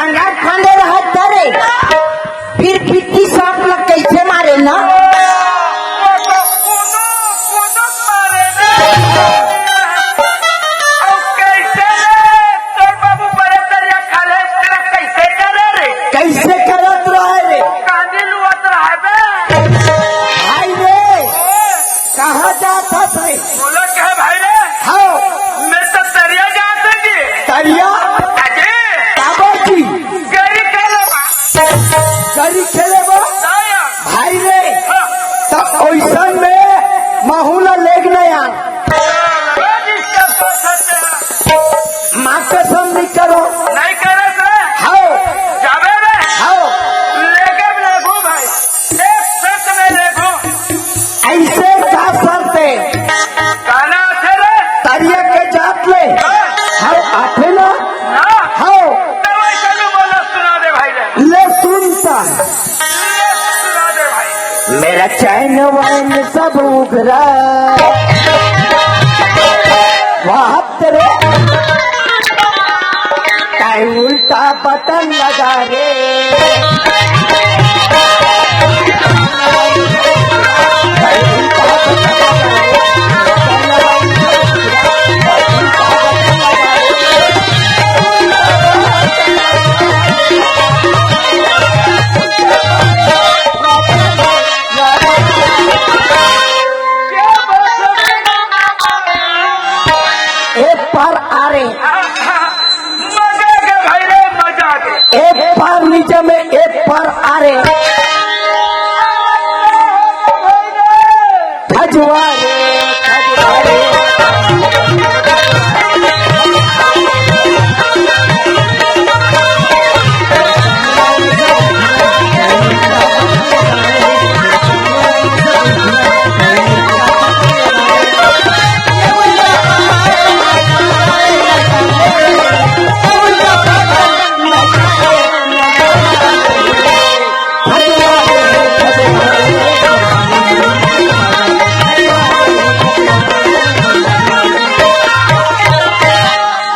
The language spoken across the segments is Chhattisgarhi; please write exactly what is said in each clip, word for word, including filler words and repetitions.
अंगार फांदे रहत रे, फिर फिर की सांप ला कैसे मारे ना? वो तो कूदो, कूदो मारे रे। अब कैसे रे? तोर बाबू बड़े तरिया खाले, तेरा कैसे करे रे? कैसे करत रहे रे? कांदी लुअत रहे बे। भाई रे, कहाँ जात हस रे? बोला कहे भाई रे? हाँ। मैं तो तरिया जात हूँ जी। तरिया? अजी। काबर जी? गरी खेले बा। गरी खेले बा? हाँ। भाई रे, हाँ। त ओइसन में महू ला लेग न यार। रोज इसका पास होते हैं। माँ कसम नहीं करो। नहीं करे से। हाओ। जावे रे। हाओ। लेके भी लेगो भाई। एक शर्त में लेगो। ऐसे का शर्त है? गाना आथे रे। तरिया के जात ले। हाँ। हाओ, आथे ना? ना। हाओ। तो वैसे भी बोला सुना दे भाई रे। ले सुन सा। मेरा चैन वैन सब उघरा, वाह तेरे, काहे उल्टा बटन लगा रे। एक बार आ रे। मजा के भाई रे, मजा के। एक बार नीचे में, एक बार आ रे। खजुआ रे, खजुआ रे।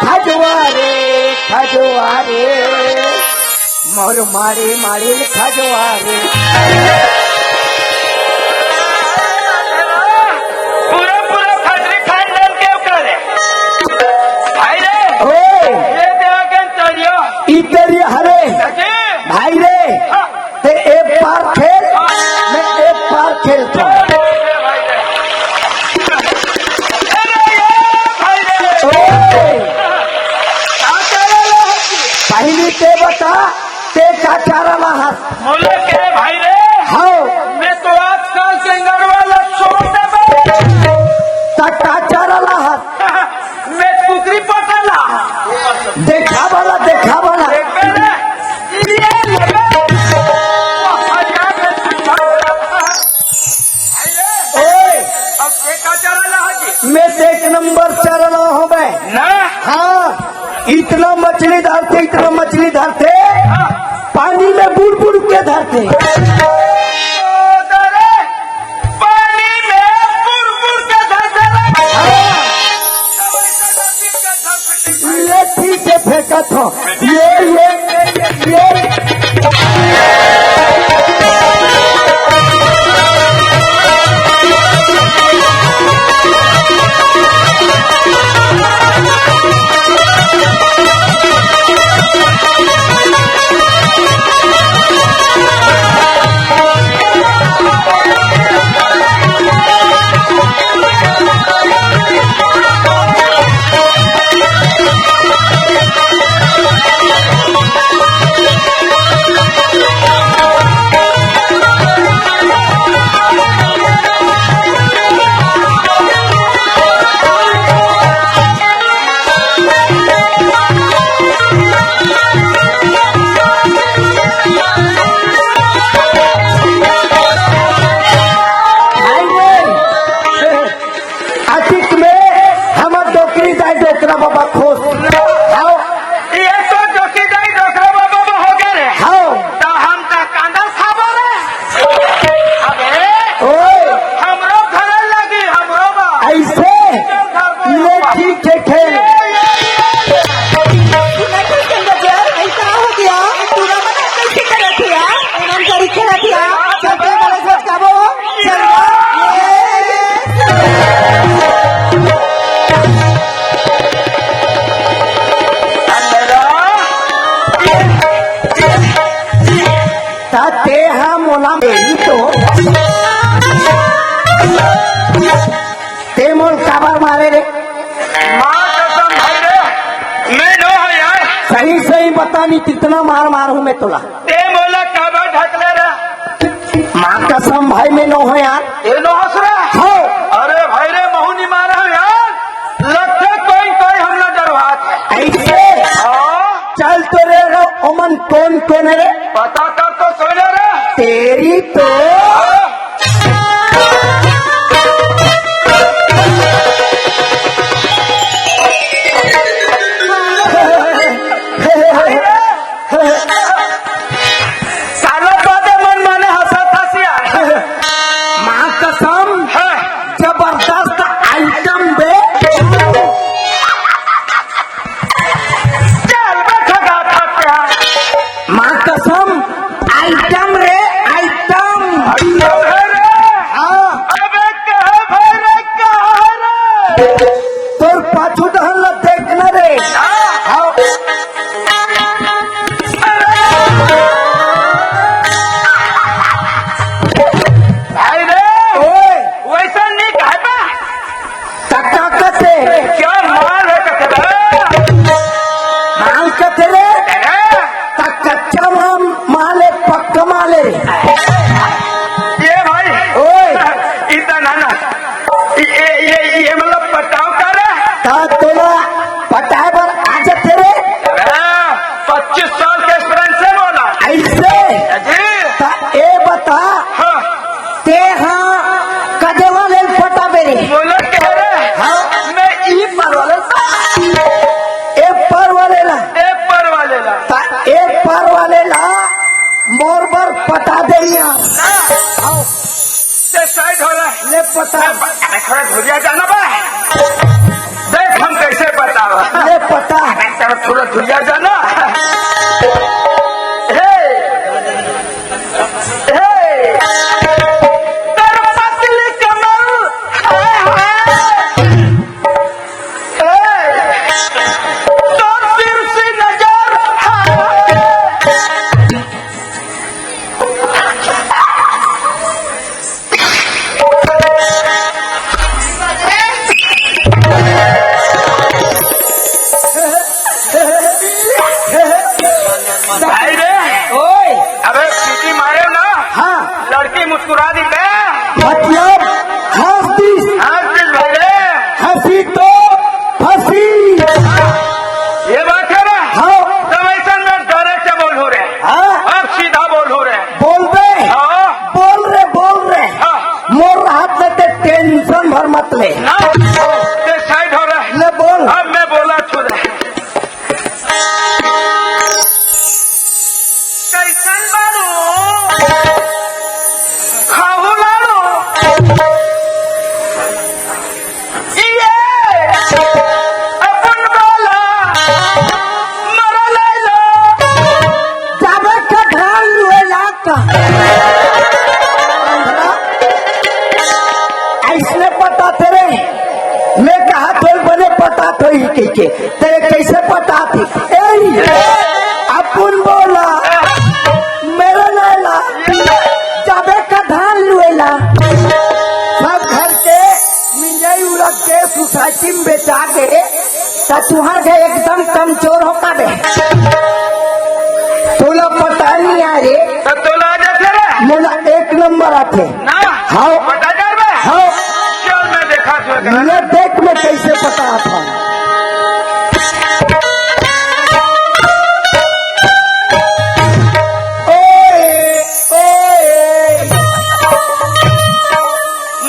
खजुआ रे, खजुआ रे, मोर मारी मारी खजुआ रे। पूरा, पूरा खजरी खानदान के ओकर है। भाई रे, ओए। ये दे आगे तरिया। ई तरिया हरे। सचे? भाई रे, हाँ। ते एक बार खेल, मैं एक बार खेलता हूँ। अरे यार, भाई रे। ओए। पहली ते बता, ते का चारा लाहस? मोला के भाई रे। हाँ। मैं तो आजकल के गड़वा ला छोड़ देबे। ता का चारा लाहस? मैं कुकरी पटाला। देखा वाला, देखा वाला। देख ले। ये ले। ओए। अब देखा चला ना जी। मैं तो एक नंबर चल रहा हूँ मैं। ना। हाँ, इतना मछली धरते, इतना मछली धरते, हाँ। पानी में बुड़ बुड़ के धरते। ओ, दरे। पानी में बुड़ बुड़ के धर धर। ये ठीक से फेंका था। ये, ये, ये, ये। नहीं, कितना मार मार हूँ मैं तोला। ते मोला काबर ढकले रे? माँ कसम भाई, मैं नो हो यार। ए नो हस रे? हो। अरे भाई रे, महू नहीं मारा हूँ यार। लगथे कोई कोई हमला डरवात हे। ऐसे? हाँ। चल तो रे रे, ओमन कौन कौन हे रे? पता कर तो सोना रे। तेरी तो। साला बादे मन माने हंसत हंसिया। माँ कसम, हाँ। जबरदस्त आइटम बे। चल बे, खगा खा क्या? माँ कसम, आइटम रे, आइटम। आइटम है रे। हाँ। अबे कहाँ भाई रे, कहाँ रे? तोर पाछू डहन ला देखना रे। हाँ। हाँ। भाई रे। ओए। वैसा नहीं कहता। तका कते। क्या माल है कते रे? माल कते रे? अरे। त कच्चा माल, माल है, पक्का माल है। ये भाई। ओए। इतना ना, ना। ये, ये, ये मतलब पटाव का रे? ता तोला पटाए बर आ जाते रे। अरे, पच्चीस साल के एक्सपीरियंस है बोला। ऐसे? जी। ता ए बता। हाँ। ते हाँ, कदे वाले ल पटाबे रे? बोला कह रहे? हाँ। मैं ई पर वाले ल। ए पर वाले ला। ए पर वाले ला। ता ए पर वाले ला, मोर बर पटा दे यार। आओ। ते साइड हो रहा। ले पटा। मैं थोड़ा धुरिया जाना बा। देख हम कैसे पटावा। ले पटा। मैं थोड़ा धुरिया जाना। हे। हे, तोर पतली कमर, हाय, हाय। हे, तोर तिरछी नजर, हाय। भाई रे, ओए। अबे सीटी मारे ना। हाँ। लड़की मुस्कुरा दी बे। मतलब हंस दी। हंस दी भाई रे। हंसी तो फंसी। ये बात है ना? हाँ। तो वैसे मैं डायरेक्ट बोलू रे। हाँ। अब सीधा बोलू रे। बोल बे। हाँ। बोल रे, बोल रे। हाँ। मोर हाथ में ते टेंशन भर मत ले। ना, ते साइड हो रहा है। ले बोल। अब मैं बोला छू रहा। कैसन बारू? खाहू लाड़ू? ये अपन वाला मरा लैला। जाबे का धान लुए लाग का। अंधरा, ऐसने पता तेरे, मैं कहा तो बने पता तो ही के, के, तेरे कैसे पता थी? ए, अपन बोला, मेरा लैला, जाबे का धान लुएला। सब घर के मिंजाई उड़ा के सोसाइटी में बेचा के, त तुहर घर एकदम कमजोर हो का बे। तोला पता नहीं आ रे। त तोला आ जाथे रे। मोला एक नंबर आथे। ना। हाँ। पता कर बे। हाँ। चल मैं देखा तो। ले देख मैं कैसे पता था। ओए, ओए।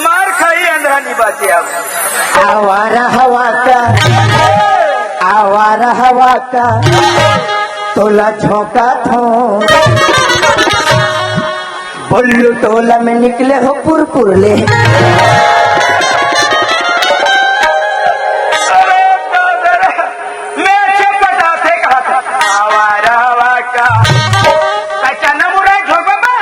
मार खाई अंधरा नहीं बाचे अब। आवारा हवा का, आवारा हवा का, तोला झोंका थो। बोलू टोला में निकले हो पुरपुर ले। अरे दादा रे, मैं अच्छे पटाखे कहा था। आवारा हवा का। अच्छा, न मुरा झोंका बा।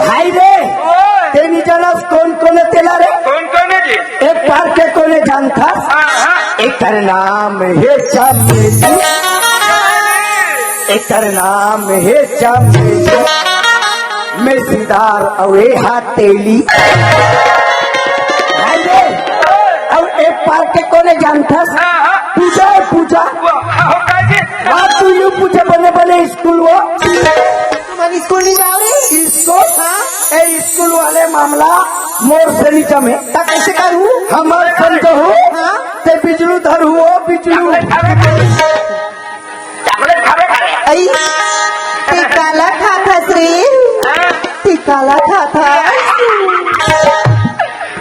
भाई रे, ओए। तेनी जनस कौन कौन तेला रे? कौन कौन है जी? एक पार के कोने जानथस? हाँ, हाँ। एकर नाम हे चमेली, एकर नाम हे चमेली, मैं सीधार अउ ए हथेली। अरे, अउ एक पार के कोने जानथस? हाँ, हाँ। पूजा हे, पूजा। वाह, हाँ, होता जी। बात तू ये तू पूछे बने बने स्कूल वो। तुम्हारी स्कूल नहीं जाओ रे? स्कूल? हाँ? ए, स्कूल वाले मामला मोर से नहीं जमे। त कैसे करूँ? हमर समझो। हाँ? ते बिजलू धर हुओ, बिजलू। चॉकलेट खाबे करे। आई, ते काला खाथस रे? हाँ? ते काला खाथस?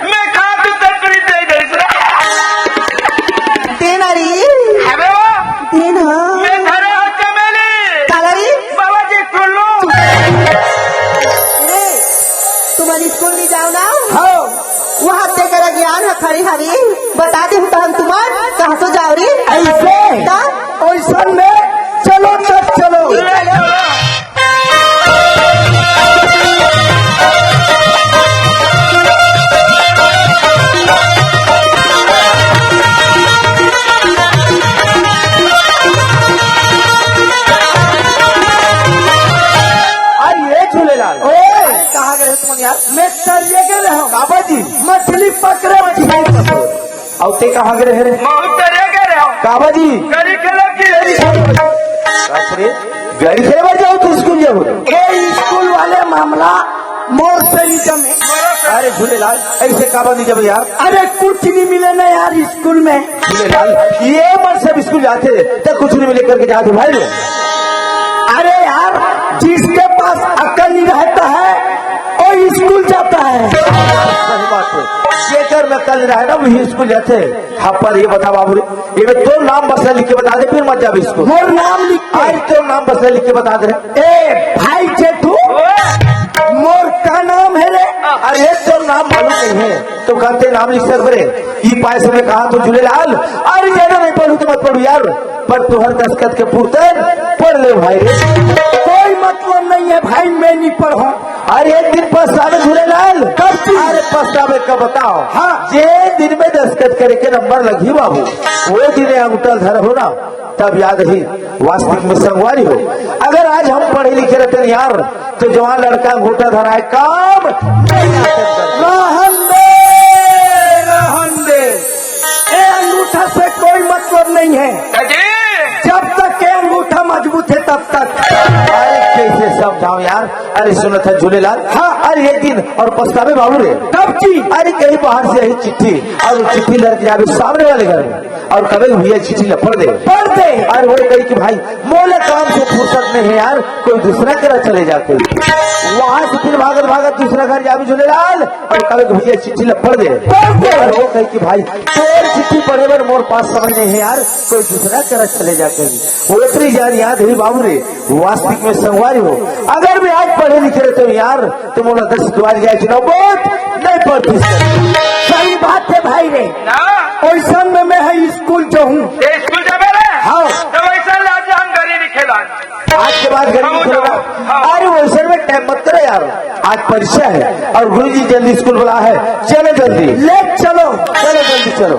मैं खा तू तंदूरी दे दे रे। तेन अरे। अरे वो। तेन हाँ। मैं धरे हो चमेली। काला रे? बाबा जी टुल्लू। अरे, तुम्हारी स्कूल नहीं जाओ ना? हाँ। वहाँ ते करा ज्ञान है खड़ी हरी। बता दे तो हम तुम्हार कहाँ से जाओ रे? ऐसे? ता? ऐसन में चलो तब चलो। चलो। अरे ये झूलेलाल। ओए, कहाँ गए हो तुम यार? मैं तरिए गए रहो। बाबा जी। मछली पकड़े। मछली पकड़े। अउ ते कहाँ गए रहे रे? महू तरिया गए रहे हो। काबा जी? गली खेले की। बाप रे, गली खेले बर जाओ तो स्कूल जाओ। ए स्कूल वाले मामला मोर से नहीं जमे। अरे झूलेलाल, ऐसे काबा नहीं जमे यार। अरे कुछ नहीं मिले ना यार स्कूल में। झूलेलाल, ये मन सब स्कूल जाते तो कुछ नहीं मिले करके जाते भाई लोग। अरे यार, जिसके पास अकल नहीं रहता है वो स्कूल जाता है। सही बात है। जेकर में अकल रहे ना वही स्कूल जाते। हाँ, पर ये बता बाबू रे, ये तो नाम बस लिख के बता दे, फिर मत जाबे स्कूल। मोर नाम लिख के। आज तो नाम बस लिख के बता दे। ए भाई जेठू, मोर का नाम है रे? अरे तो नाम मालूम नहीं है तो कहते नाम लिख सकबे रे। ई पाए समय कहा तो झूलेलाल, अरे ज्यादा नहीं पढ़ू तो मत पढ़ू यार, पर तुहर दस्तखत के पुरतन पढ़ ले भाई रे। कोई मतलब नहीं है भाई, मैं नहीं पढ़ूं। अरे एक दिन पछतावे झूलेलाल। कब की? अरे पछतावे का बताओ। हाँ। जे दिन में दस्तखत करे के नंबर लगी बाबू, वो दिन अंगूठा धर हो ना, तब याद ही वास्तविक में संगवारी हो। अगर आज हम पढ़े लिखे रहते यार, तो जवान लड़का अंगूठा धराए काम नहीं आते। रहन दे, रहन दे। ए अंगूठा से कोई मतलब नहीं है। अजी! जब तक के अंगूठा मजबूत है तब तक। अरे कैसे समझाओ यार। अरे सुनत है झूलेलाल। हाँ। अरे एक दिन और पछतावे बाबू रे। कब की? अरे कहीं बाहर से आई चिट्ठी और वो चिट्ठी लड़के जाबे सामने वाले घर में और कबे भैया चिट्ठी ला पढ़ दे। पढ़ दे। अरे वो कही कि भाई मोला काम से फुर्सत नहीं है यार, कोई दूसरा करा चले जाते। वहां से फिर भागत भागत दूसरा घर जाबे झूलेलाल और कबे भैया चिट्ठी ला पढ़ दे। पढ़ दे। और वो कही कि भाई तोर चिट्ठी पढ़े बर मोर पास समय नहीं है यार, कोई दूसरा करा चले जाते। वो उतरी जान याद है बाबू रे, वास्तविक में संगवारी हो। अगर मैं आज पढ़े लिखे रहते हूँ यार, तो मोला दस द्वार जाए चुनाव बहुत नहीं पढ़ती। सही बात है भाई रे। ना। ओइसन में मैं है स्कूल जाऊँ। ये स्कूल जाबे रे? हाँ। तो वैसा लाज हम गली नहीं खेला। आज के बाद गली नहीं खेलेगा। हाँ। अरे वैसे में टाइम मत करो यार, आज परीक्षा है और गुरुजी जल्दी स्कूल बुला है। चलो जल्दी। ले चलो। चलो जल्दी चलो।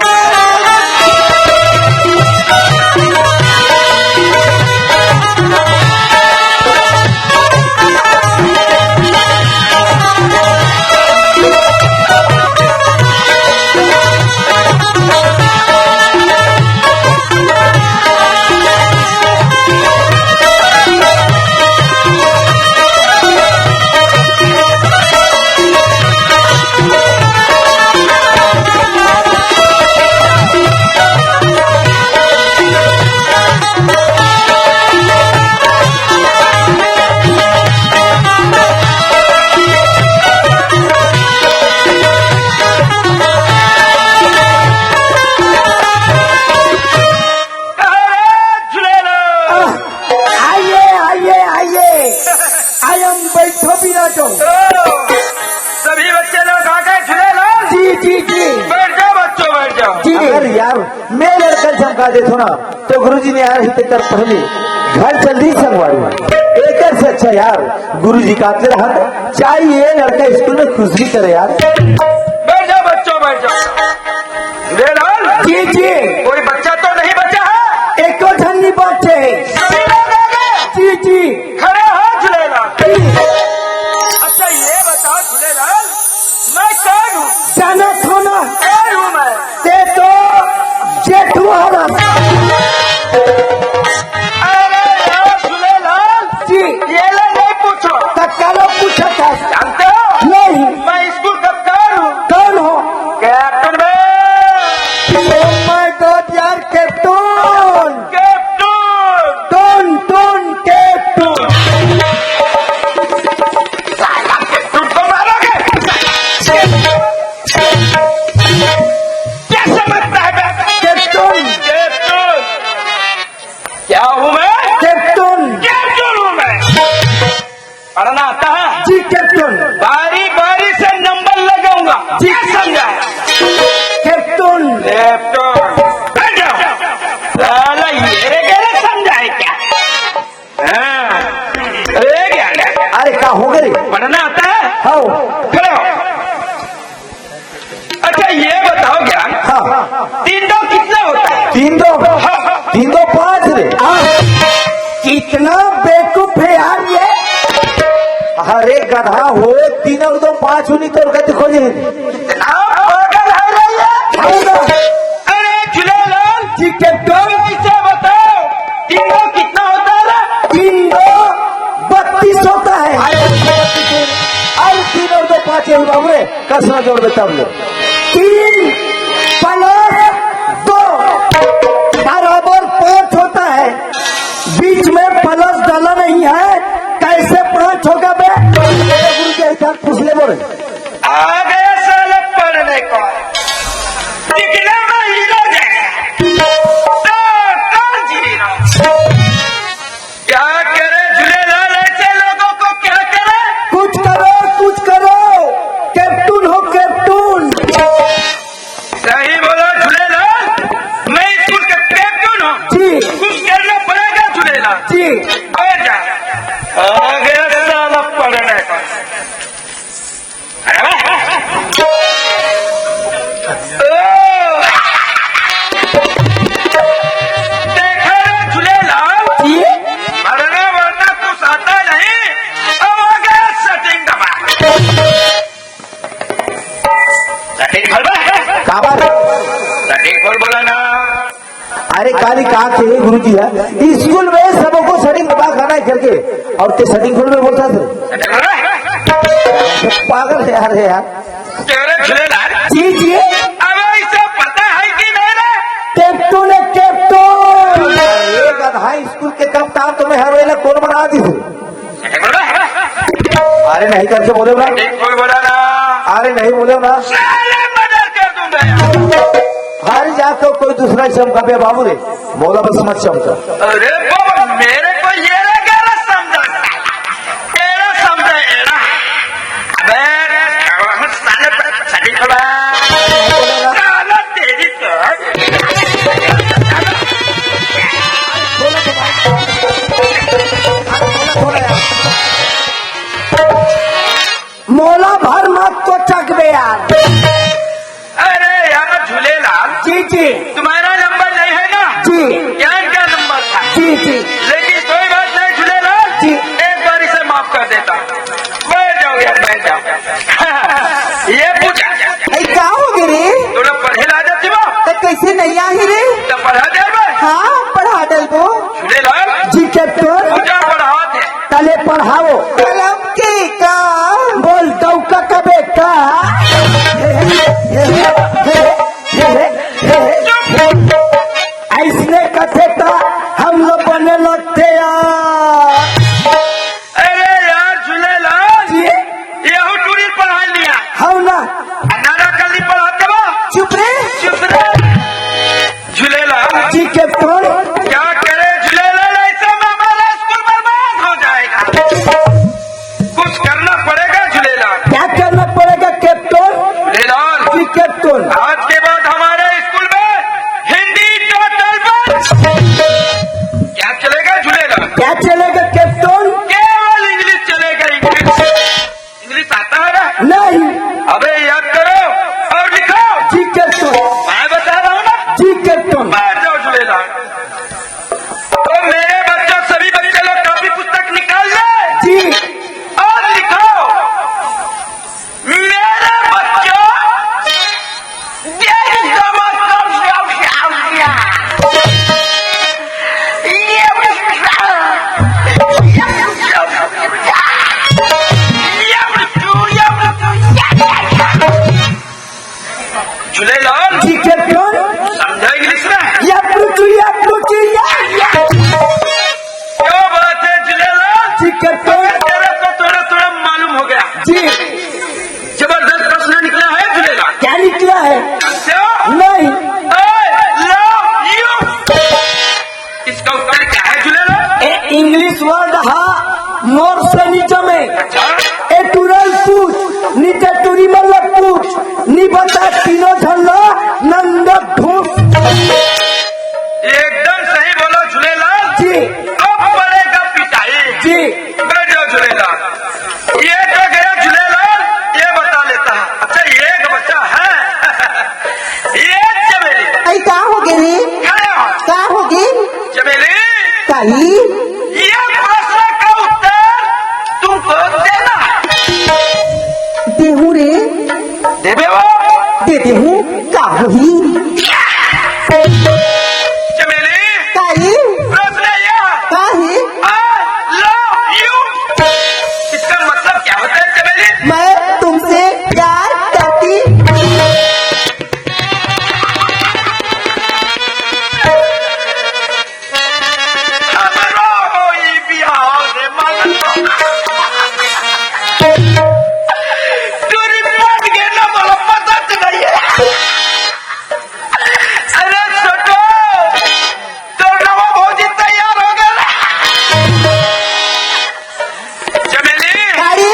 आइए, आइए, आइए। आइए, बैठो विराजो। सभी बच्चे लोग आ गए, झूलेलाल। जी, जी, जी। बैठ जाओ बच्चों, बैठ जाओ। जी, जी। अगर यार, मैं लड़का चमका देता ना, तो गुरुजी ने यार ही तेकर पहले घर चल दी संगवारी। एकर से अच्छा यार, गुरुजी का तेरा हक चाहिए, लड़का स्कूल में खुश भी करे यार। बैठ जाओ बच्चों, बैठ जाओ। झूलेलाल। जी, जी। कोई बच्चा तो नहीं बचा है? एको झन नहीं बचे। सभी लोग आ गए। जी, जी। खड़े हो झूलेलाल। जी। अच्छा ये बताओ झूलेलाल, मैं कौन हूँ? जानत हो ना? कौन हूँ मैं? ते तो जेठू हरस। अरे हाँ, हो गए। पढ़ना आता है? हाँ। खड़े हो। अच्छा, ये बताओ क्या? हाँ। तीन दो कितना होता है? तीन दो? हाँ। तीन दो पाँच रे। हाँ। कितना बेवकूफ है यार ये। अरे गधा हो, तीन और दो पाँच होनी तो गति खोजे। इतना पागल है रे ये। अरे झूलेलाल जी, कैप्टन। इसे बताओ, तीन दो कितना होता है रे? तीन दो बत्तीस होता है। अरे तीन और दो पाँच, यही बाबू रे, कसना जोड़ दे तब ले। तीन प्लस दो बराबर पाँच होता है। बीच में प्लस डाला नहीं है, कैसे पाँच होगा बे? गुरु जी, एक बार पूछ ले बोले। आ गया साला पढ़ने को। दिखने में हीरो जैसा। तो कौन जी हीरो? क्या करे झूलेलाल, ऐसे लोगों को क्या करे? कुछ करो, कुछ करो, कैप्टन हो, कैप्टन। सही बोला झूलेलाल, मैं स्कूल का कैप्टन हूँ। जी। कुछ करना पड़ेगा झूलेलाल। जी। बैठ जा। आ गया साला पढ़ने को। अरे वाह। ओ। देखा रे झूलेलाल, जी। मरना वरना कुछ आता नहीं, अब आ गया सेटिंग दबा। सेटिंग खोल बे। का बात? सेटिंग खोल बोला ना। अरे काली का के गुरु जी है, स्कूल में सबको सेटिंग दबा खाना है करके, और ते सेटिंग खोल में बोलता था। सेटिंग खोल बे। पागल है यार, है यार। तेरे झूलेलाल। जी, जी। अब इसे पता है कि नहीं रे? कैप्टन है, कैप्टन। अरे गधा, स्कूल के कप्तान तुम्हें हर वेला कौन बना दी? अरे नहीं करके बोले ना। एक बोल बोला ना। अरे नहीं बोले ना। साले मर्डर कर दूंगा यार। हर जा तो कोई दूसरा चमका बे बाबू रे, बोला बस मत चमका। अरे बाबा, मेरे को ये रे गलत समझा, तेरा समझा एड़ा। अबे साले, सही बोला। साला तेरी तो। मोला भर मत तो चकबे यार। अरे यार झूलेलाल, जी, जी। तुम्हारा नंबर नहीं है ना? जी। क्या इनका नंबर था? जी, जी। लेकिन कोई बात नहीं झूलेलाल, जी। एक बार इसे माफ कर देता हूँ। बैठ जाओ यार, बैठ जाओ। ये पूछा। ए, का हो गे रे? थोड़ा पढ़े ला जाते बा। तो कैसे नहीं आही रे? तो पढ़ा दे बे। हाँ, पढ़ा डलबो। झूलेलाल। जी, कैप्टन। पूजा पढ़ावत है। तले पढ़ाओ। कलम के का? बोल दौका कबे का? हे, हे, हे, हे। ऐसने कथे त हम लोग बने लगते यार। अरे यार झूलेलाल, जी? यहू टूरी पढ़ा लिया। हौ ना। नारा कल्ली पढ़ाते बा। चुप रे। चुप रे। झूलेलाल। जी कैप्टन। क्या करे झूलेलाल, ऐसे में हमारा स्कूल बर्बाद हो जाएगा। कुछ करना पड़ेगा झूलेलाल। क्या करना पड़ेगा कैप्टन? झूलेलाल। जी कैप्टन। आज के बाद हमारे स्कूल में हिंदी टोटल बंद। क्या चलेगा झूलेलाल? क्या चलेगा कैप्टन? केवल इंग्लिश चलेगा, इंग्लिश। इंग्लिश आता है ना? नहीं। अबे याद करो और लिखो। जी कैप्टन। मैं बता रहा हूँ ना। जी कैप्टन। बैठ जाओ झूलेलाल। तो मेरे बच्चों, सभी बच्चे लोग कॉपी पुस्तक निकाल ले। जी। और लिखो, मेरे बच्चों, ये जो मत कर, ये झूलेलाल। जी कैप्टन। समझा इंग्लिश में? या पृथ्वी, या पृथ्वी, या, या। क्या बात है झूलेलाल? जी कैप्टन। तेरे को थोड़ा थोड़ा मालूम हो गया। जी। जबरदस्त प्रश्न निकला है झूलेलाल। क्या निकला है? जानते हो? नहीं। I love you। इसका उत्तर क्या है झूलेलाल? ए, इंग्लिश वर्ड हा मोर से नीचे में। अच्छा। ए टूरल पूछ, नीचे टूरी मतलब पूछ, नी बता तीनों झल्ला नंद घूस। एकदम सही बोलो झूलेलाल। जी। अब पड़ेगा पिटाई। जी। बैठ जाओ झूलेलाल। हूँ का होही? चमेली, का रे? प्रश्न यह, का हे? I love you। इसका मतलब क्या होता है चमेली? मैं तुमसे प्यार करती। हमरो होई बिहाव रे मगन। तोरी बात के ना बोलो, पता चलाइए। अरे छोटो, तोर नवा भौजी तैयार हो गए। चमेली, का रे?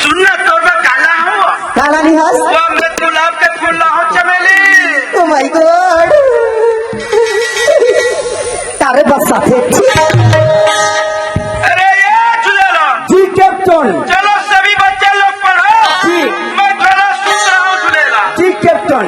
सुन ना, तोर बर का लाहूं। का लानी हस? वो मैं गुलाब के फूल लाहूं चमेली। Oh my God। तारे बस साथे। अरे ये झूलेलाल। जी कैप्टन। चलो सभी बच्चे लोग पढ़ो। जी। मैं थोड़ा सुन रहा हूँ झूलेलाल। जी कैप्टन।